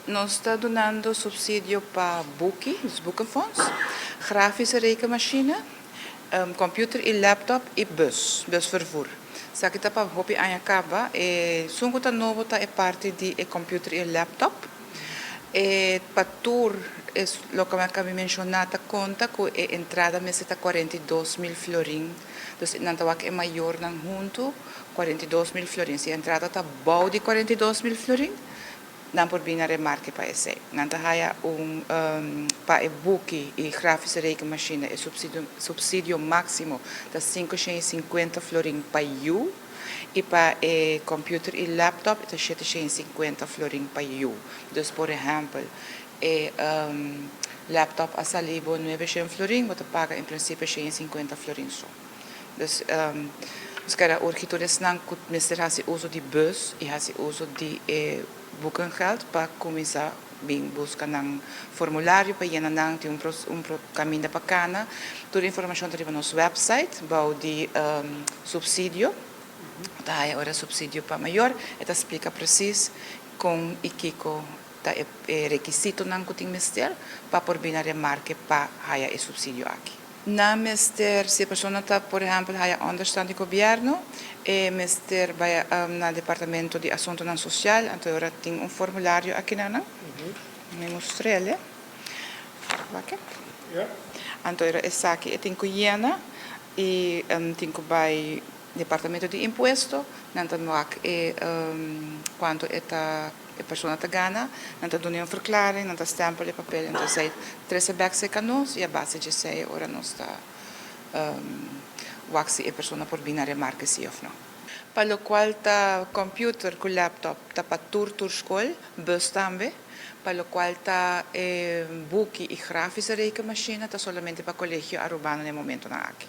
Nos ta dunando subsidio pa buki, dus boekenfonds, grafische rekenmachine, computer y laptop y bus, busvervoer. Esaki ta pa hopi aña caba. Esun cu ta nobo ta e parti di e computer y e laptop. E pa tur es loke mi a caba di menciona ta conta cu e entrada mester ta 42.000 florin. Dus nan ta wak e mayornan hunto 42.000 florin. Si e entrada ta bou di 42.000 florin, nan por bin na remarke pa esey. Nan ta haya un pa e buki y grafische rekenmachine e subsidio maximo ta 550 florin pa yu y pa e computer y laptop ta 750 florin pa yu. Dus por ehempel e laptop a sali bo 900 florin, bo ta paga en principio 150 florin so. Dus nos kier a urgi tur esnan cu mester haci uso di bus y haci uso di e boekengeld pa cuminsa bin busca nan formulario pa yena nan. Tin un caminda pa cana. Tur informacion ta riba nos website bou di subsidio. Ta haya ora subsidio pa mayor. E ta splica precies con y kico ta e requisitonan cu tin mester pa por bin na remarke pa haya e subsidio aki. Nan mester, si e persona ta por ehempel haya onderstand di gobierno, e mester bay na Departamento di Asuntonan Social, anto e ora tin un formulario aki na nan. Mi mustr'el. Wak. Anto e ora esaki e tin cu yena y tin cu bay Departamento di Impuesto, nan ta wak e cuanto e ta e persona ta gana, nan ta duna un verklaring, nan ta stempel e papel, anto esey trece bek cerca nos y a base di esey ora nos ta wak si e persona por bin na remarke si of no. Pa locual ta computer cu laptop ta pa tur school, bus tambe. Pa locual ta e buki y grafische rekenmachine ta solamente pa Colegio Arubano na e momentonan aki.